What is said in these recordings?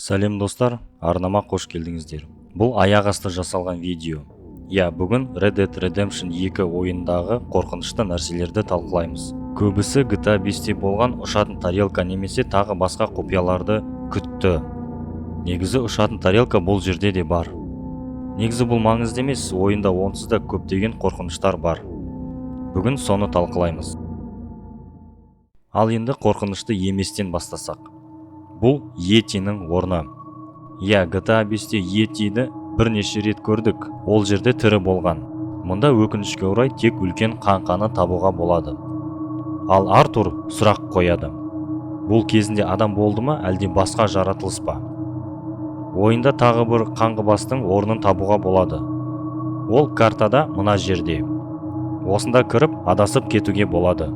Сәлем, достар! Арнама қош келдіңіздер. Бұл аяқ асты жасалған видео. Иә, бүгін Red Dead Redemption 2 ойындағы қорқынышты нәрселерді талқылаймыз. Көбісі GTA 5-те болған ұшатын тарелка немесе тағы басқа құпияларды күтті. Негізі ұшатын тарелка бұл жерде де бар. Негізі бұл маңызды емес, ойында онсыз да көптеген қорқыныштар бар. Бүгін соны талқылаймыз. Ал енді қорқынышты еместен бастасақ. Бұл Йетиның орны. Иә, GTA 5-те Йетиді бірнеше рет көрдік. Ол жерде тірі болған. Мұнда, өкінішке орай, тек үлкен қаңқаны табуға болады. Ал Артур сұрақ қояды: бұл кезінде адам болды ма, әлде басқа жаратылыс па? Ойында тағы бір қаңғыбастың орнын табуға болады. Ол картада мына жерде. Осында кіріп, адасып кетуге болады.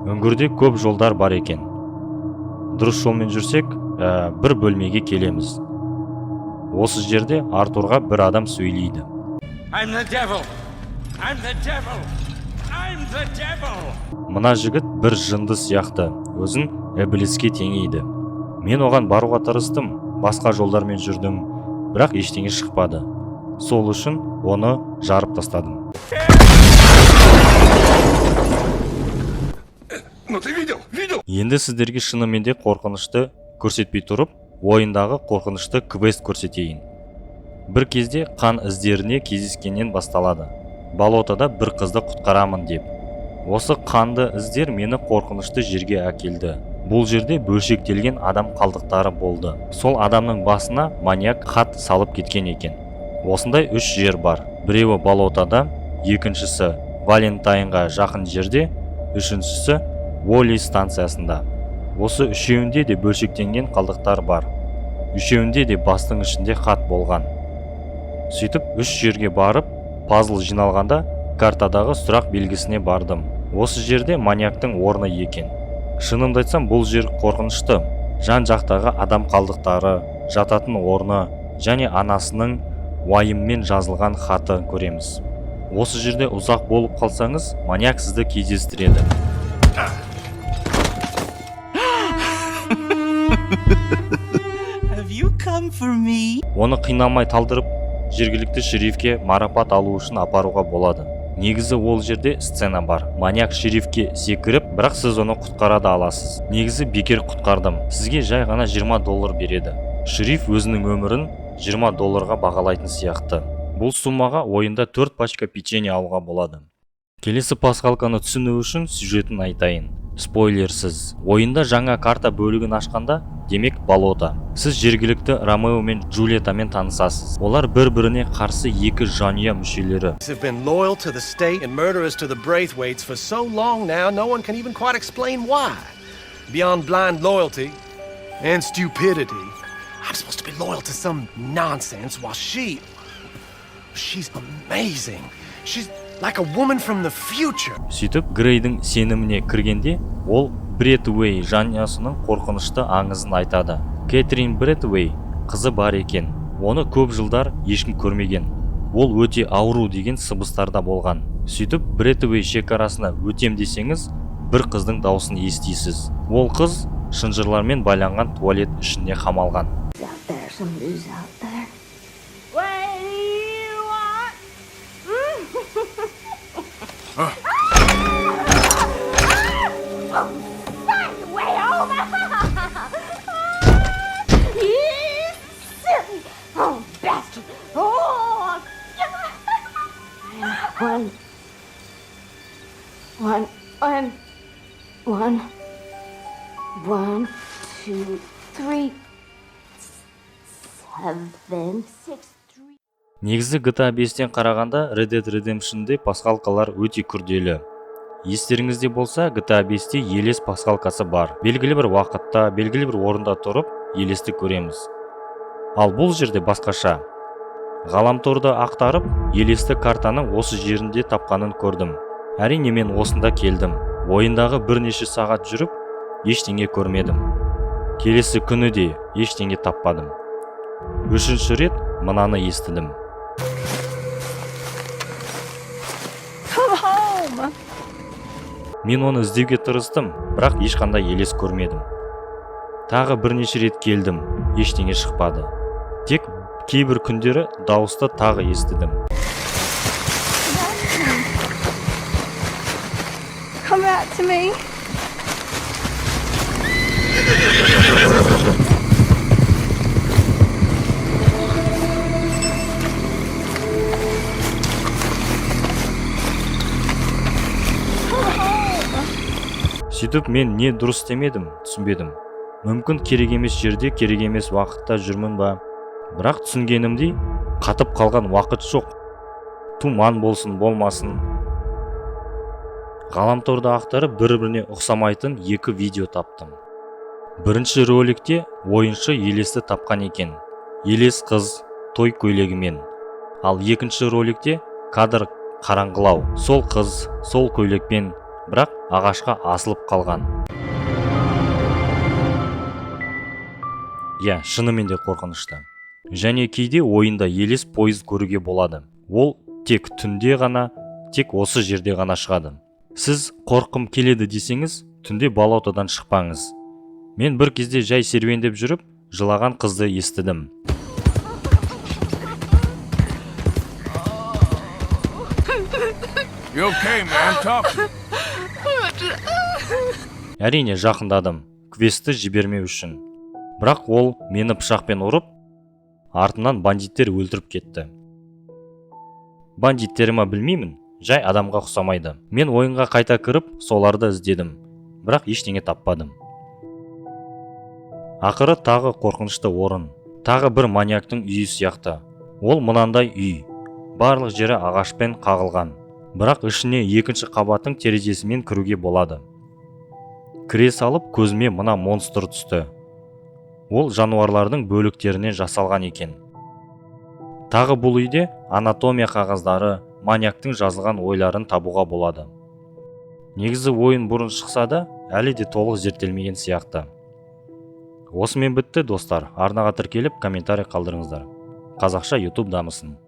Үңгірде көп жолдар бар екен. Дұрыс жолмен жүрсек, бір бөлмеге келеміз. Осы жерде Артурға бір адам сөйлейді. I'm the devil! I'm the devil! I'm the devil! Мына жігіт бір жынды сияқты, өзін ібіліске теңейді. Мен оған баруға тырыстым, басқа жолдармен жүрдім, бірақ ештеңе шықпады. Сол үшін оны жарып тастадым. Ну ты видел? Видел? Енді сіздерге шынымен де қорқынышты көрсетпей тұрып, ойындағы қорқынышты квест көрсетейін. Бір кезде қан іздеріне кездескеннен басталады. Болотода бір қызды құтқарамын деп. Осы қанды іздер мені қорқынышты жерге әкелді. Бұл жерде бөлшектелген адам қалдықтары болды. Сол адамның басына маньяк хат салып кеткен екен. Осындай үш жер бар: біреуі болотода, екіншісі Валентайнға жақын жерде, үшіншісі Уолли станциясында. Осы үшеуінде де бөлшектенген қалдықтар бар. Үшеуінде де бастың ішінде хат болған. Сөйтіп үш жерге барып, пазл жиналғанда, картадағы сұрақ белгісіне бардым. Осы жерде маньяктың орны екен. Шынымды айтсам, бұл жер қорқынышты. Жан жақтағы адам қалдықтары, жататын орны және анасының уайыммен жазылған хаты көреміз. Осы жерде ұзақ болып қалсаңыз, маньяк сізді кездестіреді. Have you come for me? Оны қинамай талдырып, жергілікті шерифке марапат алу үшін апаруға болады. Негізі ол жерде сцена бар: маньяк шерифке секіріп, бірақ сіз оны құтқара да аласыз. Негізі бекер құтқардым, сізге жай ғана 20 доллар береді. Шериф өзінің өмірін 20 долларға бағалайтын сияқты. Бұл суммаға ойында 4 пачка печенье алуға болады. Келесі пасхалканы түсіну үшін сюжетін айтайын, спойлерсіз. Ойында жаңа карта бөлігін ашқанда, демек болото, сіз жергілікті Ромео мен Джульеттамен танысасыз. Олар бір-біріне қарсы екі жанұя мүшелері. Have been loyal to the state and murderers to the Braithwaites for so long now, no one can even quite explain why. Beyond blind loyalty and stupidity, I'm supposed to be loyal to some nonsense while she. She's amazing. She's like a woman from the future. Сөйтіп Грейдің сеніміне кіргенде, ол Бретуэй жанұясының қорқынышты аңызын айтады. Кэтрин Бретуэй қызы бар екен. Оны көп жылдар ешкім көрмеген. Ол өте ауру деген сыбыстар да болған. Сөйтіп Бретуэй шекарасына өтем десеңіз, бір қыздың даусын естисіз. Ол қыз шынжырлармен байланған туалет ішінде қамалған. Out there. Somebody's out there. What do you want? Find a way over. You silly oh bastard. Oh. One. One. One. One. One, two, three, seven, six, three. Негізі GTA 5-тен қарағанда Red Dead Redemption'де пасхалкалар өте күрделі. Естеріңізде болса, GTA 5-те елес пасхалкасы бар. Белгілі бір уақытта, белгілі бір орында тұрып, елесті көреміз. Ал бұл жерде басқаша. Ғаламторды ақтарып, елесті картаның осы жерінде тапқанын көрдім. Әрине, мен осында келдім. Ойындағы бірнеше сағат жүріп, ештеңе көрмедім. Келесі күні де ештеңе таппадым. Үшінші рет мынаны естідім. Come home. Мен оны іздеуге тырыстым, бірақ ешқандай елес көрмедім. Тағы бірнеше рет келдім, ештеңе шықпады. Тек кейбір күндері дауысты тағы естідім. Come out to me. Сөйтіп мен не дұрыс істемедім, түсінбедім. Мүмкін, керек емес жерде, керек емес уақытта жүрмін ба? Бірақ түсінгенімдей, қатып қалған уақыт жоқ, тұман болсын, болмасын. Ғаламторды ақтарып, бір біріне ұқсамайтын екі видео таптым. Бірінші роликте ойыншы елесті тапқан екен, елес қыз той көйлегімен. Ал екінші роликте кадр қараңғылау, сол қыз сол көйлекпен, бірақ ағашқа асылып қалған. Иә, шынымен де қорқынышты. Және кейде ойында елес пойыз көруге болады. Ол тек түнде ғана, тек осы жерде ғана шығады. Сіз қорқым келеді десеңіз, түнде болотодан шықпаңыз. Мен бір кезде жай серуендеп жүріп, жылаған қызды естідім. You okay, man? Talk to me. Әрине, жақындадым квестті жібермеу үшін, бірақ ол мені пышақпен ұрып, артынан бандиттер өлтіріп кетті. Бандиттер ма, білмеймін, жай адамға ұқсамайды. Мен ойынға қайта кіріп, соларды іздедім, бірақ ештеңе таппадым. Ақыры тағы қорқынышты орын, тағы бір маньяктың үйі сияқты. Ол мынандай үй, барлық жері ағашпен қағылған, бірақ ішіне екінші қабаттың терезесімен кіруге болады. Кіре салып көзіме мына монстр түсті. Ол жануарлардың бөліктерінен жасалған екен. Тағы бұл үйде анатомия қағаздары, маньяктың жазылған ойларын табуға болады. Негізі ойын бұрын шықса да, әлі де толық зерттелмеген сияқты. Осымен бітті, достар. Арнаға тіркеліп, комментарий қалдырыңыздар. Қазақша YouTube дамысын.